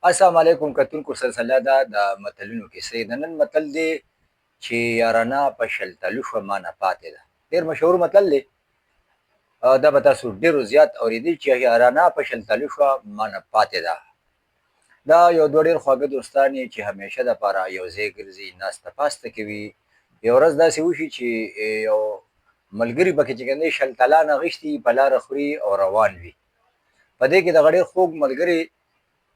السلام علیکم کتونکو، سلسله ده د متلونو کیسې. د نن متل دی چې یارانه په شلتلو شوه مانه پاتې ده. ډېر مشهور متل دی، دا به تاسو ډېرو زیات اورېدلي چې یارانه په شلتلو شوه مانه پاتې ده. دا یو دوه ډېر خواږه دوستان یې چې همیشه دپاره یو ځای ګرځي، ناسته پاسته کوي. یو ورځ داسې وشي چې یو ملګري پکې چې کوم دی شلتلان اخیستي، په لاره خوري او روان وي. په دې کې دغه ډېر خوږ ملګری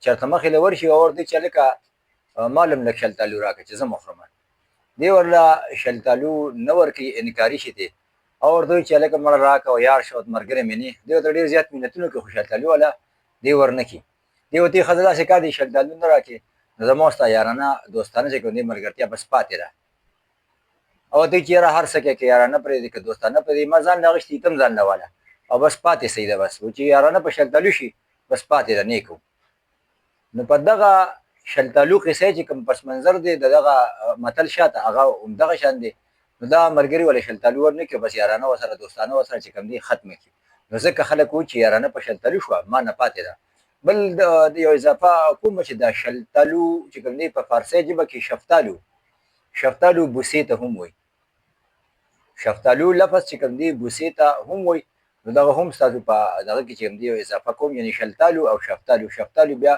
چېرته مخې له ورشي او ورته چې هلکه مال هم لږ شلتالو راکړه چې زه هم وخورم. دی ورله شلتالو نه ورکوي، انکاري شي دی او ورته وایي چې هلکه مړه راکړه او یار شه، ملګری مې نه دی. ورته ډېر زیات منتونه کوي خو شلتالو والا دی ورنه کړي. دی ورته وایي ښځه داسې کار دی شلتالو نه راکړې نو زما او ستا یارانه دوستانه چې کوم دی ملګرتیا بس پاتې ده. او ته چې یاره هر څه کې که یارانه پرېږدې که دوستانه پرېږدې، ما ځان له اخیستي ته هم ځان له واله او بس پاتې صحیح ده. بس و چې یارانه په شلتالو شي بس پاتې ده نه کوو. نو په دغه شلتالو قصه چې کوم پس منظر دی د دغه متل شاته هغه همدغه شان دی. نو دا ملګري ولې شلتالو ورنه کړي، بس یارانه ورسره دوستانه ورسره چې کوم دی ختمه کړي. نو ځکه خلک وایي چې یارانه په شلتالو شوه ما نه پاتې ده. بل یو اضافه کوم چې دا شلتالو چې کوم دی په فارسي ژبه کې شفتالو، شفتالو بوسې ته هم وایي. شفتالو لفظ چې کوم دی بوسې ته هم وایي. نو دغه هم ستاسو په دغه کې چې کوم دی یو اضافه کوم، یعنی شلتالو او شفتالو، شفتالو بیا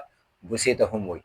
بوسې ته هم وایي.